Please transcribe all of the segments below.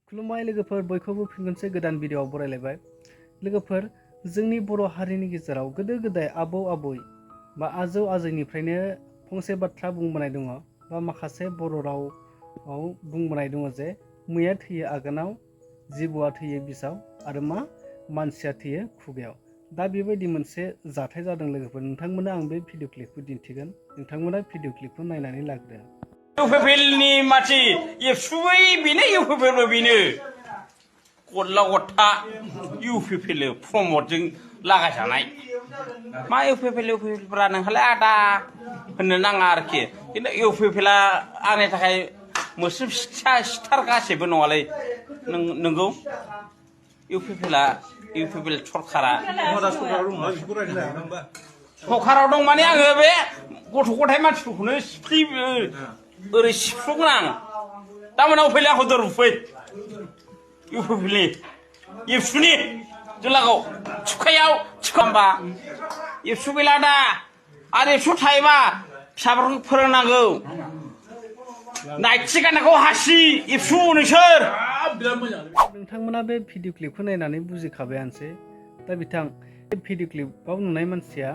खुलुमबाय लोगोफोर, बयखौबो फिन खनसे गोदान भिडिअआव बरायलायबाय। लोगोफोर, जोंनि बर' हारिनि गेजेराव गोदो गोदाय आबौ आबै बा आजौ आजैनिफ्रायनो फंसे बाथ्रा बुंबोनाय दङ बा माखासे बर' रावाव बुंबोनाय दङ जे मैया थैयो आगानाव, जिबौआ थैयो बिसाव आरो मानसिया थैयो खुगायाव। दा बेबायदि मोनसे जाथाय जादों लोगोफोर। नोंथांमोननो आं बे भिडिअ क्लिपखौ दिन्थिगोन, नोंथांमोना भिडिअ क्लिपखौ नायनानै लाग्रो। इउपिपिएलनि मानसि एबसुबै बेनो इउपिपिएलबो बेनो गदला गदथा इउपिपिएल प्रमदजों लागायजानाय मा इउपिपिएलफ्रा नोंहालाय आदा होननो नाङा आरोखि। खिन्थु इउपिपिएलआ आंनि थाखाय मोस्रोम सिथार गासैबो नङालै। नंगौ इउपिपिएल सरकारा सरकाराव दं माने आङो बे गथ' गथाय मानसिफोरखौनो ओरै सिफ्रुगोन आं। दामोनाव फैलाय आंखौ दरफै इउपिपिएलनि एबसुनि जिल्लाखौ थुखायाव थिखांबा एबसु गैला दा आरो एबसु थायोबा फिसाफोरखौ फोरोंनांगौ। नाइटि गाननायखौ हासि एबसु नोंसोर। नोंथांमोना बे भिडिअ क्लिपखौ नायनानै बुजिखाबायानोसै। दा बिथां बे भिडिअ क्लिपआव नुनाय मानसिया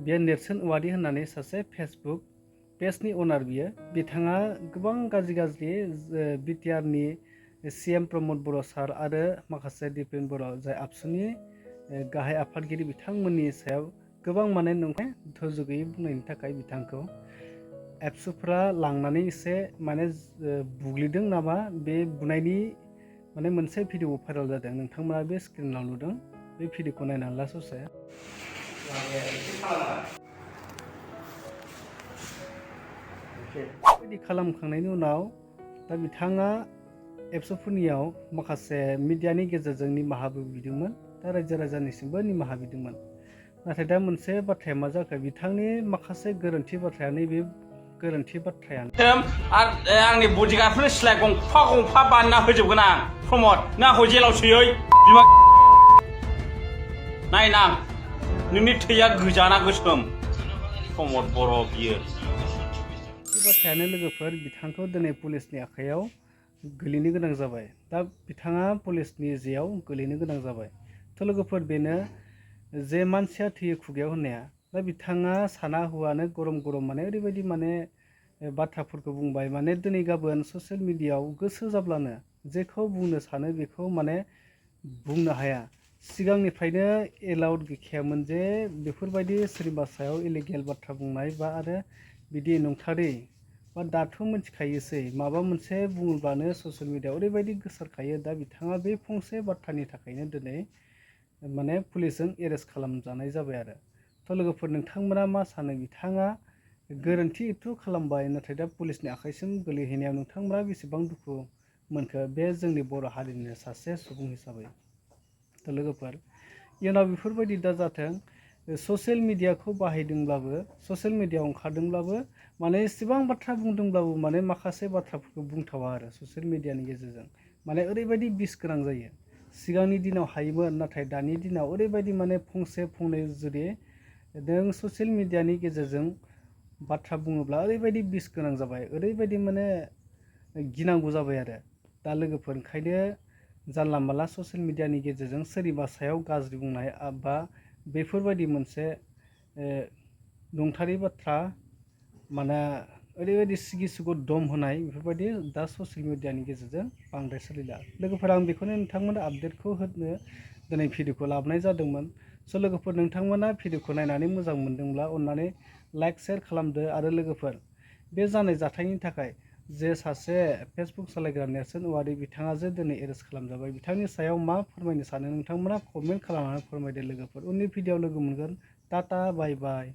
बियो नेरसोन औवारि होननानै सासे फेसबुक पेजनि अनार। बिथाङा गोबां गाज्रि बिटिआरनि सिएम प्रमद बर' सार आरो माखासे दिपेन बर' जाय आबसुनि गाहाय आफादगिरि बिथांमोननि सायाव गोबां माने नंखाय धैर्य गैयै बुंनायनि थाखाय बिथांखौ एबसुफ्रा लांनानै एसे माने बुग्लिदों नामा, बे बुनायनि माने मोनसे भिडिअ भाइराल जादों। नोंथांमोना बे स्क्रिनाव नुदों, बे भिडिअखौ नायनानै ला ससे। बेबायदि खालामखांनायनि उनाव दा बिथाङा एबसुफोरनियाव माखासे मिडियानि गेजेरजों निमाहाबो बिदोंमोन, दा रायजो राजानिसिमबो निमाहा बिदोंमोन। नाथाय दा मोनसे बाथ्राया मा जाखो, बिथांनि माखासे गोरोन्थि बाथ्राया नैबे गोरोन्थि बाथ्रायानो आंनि बडिगार्डफोरनो सिलाय गंफा गंफा बानायना होजोबगोन आं। प्रमद नों आंखौ जेलाव सोयै बिमा नायनां नोंनि थैया गोजाना गोसोम प्रमद बर' बियो। बाथ्रायानो लोगोफोर बिथांखौ दिनै पुलिसनि आखायाव गोलैनो गोनां जाबाय। दा बिथाङा पुलिसनि जेयाव गोलैनो गोनां जाबाय। थ' लोगोफोर, बेनो जे मानसिया थैयो खुगायाव होननाया, दा बिथाङा साना हौवानो गरम गरम माने ओरैबायदि माने बाथ्राफोरखौ बुंबाय, माने दिनै गाबोन ससियेल मिडियायाव गोसो जाब्लानो जेखौ बुंनो सानो बेखौ माने बुंनो हाया। सिगांनिफ्रायनो एलाउड गैखायामोन जे बेफोरबायदि सोरनिबा सायाव इलिगेल बाथ्रा बुंनाय बा आरो बिदि नंथारै बा दाथ' मिथिखायोसै माबा मोनसे बुङोब्लानो ससियेल मिडियायाव ओरैबायदि गोसारखायो। दा बिथाङा बे फंसे बाथ्रानि थाखायनो दिनै माने पुलिसजों एरेस्ट खालामजानाय जाबाय आरो। थ' लोगोफोर, नोंथांमोना मा सानो? बिथाङा गोरोन्थि एथ' खालामबाय, नाथाय दा पुलिसनि आखाइसिम गोलैहैनायाव नोंथांमोना बेसेबां दुखु मोनखो बे जोंनि बर' हारिनिनो सासे सुबुं हिसाबै? थ' लोगोफोर, इयुनाव बेफोरबायदि दा जाथों। ससियेल मिडियाखौ बाहायदोंब्लाबो, ससियेल मिडियायाव ओंखारदोंब्लाबो माने एसेबां बाथ्रा बुंदोंब्लाबो माने माखासे बाथ्राफोरखौ बुंथावा आरो ससियेल मिडियानि गेजेरजों माने ओरैबायदि बिस गोनां जायो। सिगांनि दिनाव हायोमोन, नाथाय दानि दिनाव ओरैबायदि माने फंसे फंनै जुदि नों ससियेल मिडियानि गेजेरजों बाथ्रा बुङोब्ला ओरैबायदि बिस गोनां जाबाय, ओरैबायदि माने गिनांगौ जाबाय आरो। दा लोगोफोर, ओंखायनो जानला मानला ससियेल मिडियानि गेजेरजों सोरनिबा सायाव गाज्रि बुंनाय बा बेफोरबायदि मोनसे नंथारै बाथ्रा माने ओरैबायदि सिगि सिग' दम होनाय बेफोरबायदि दा ससियेल मिडियानि गेजेरजों बांद्राय सोलिला। लोगोफोर, आं बेखौनो नोंथांमोननो आपडेटखौ होनो दिनै भिडिअखौ लाबोनाय जादोंमोन। स' लोगोफोर, नोंथांमोना भिडिअखौ नायनानै मोजां मोनदोंब्ला अननानै लाइक शेयार खालामदो। आरो लोगोफोर, बे जानाय जाथायनि थाखाय जे सासे फेसबुक सालायग्रा नेरसोन औवारि बिथाङा जे दिनै एरेस्ट खालामजाबाय, बिथांनि सायाव मा फोरमायनो सानो नोंथांमोना कमेन्ट खालामनानै फोरमायदो। लोगोफोर, उननि भिडिअआव लोगो मोनगोन। टाटा, बाय बाय।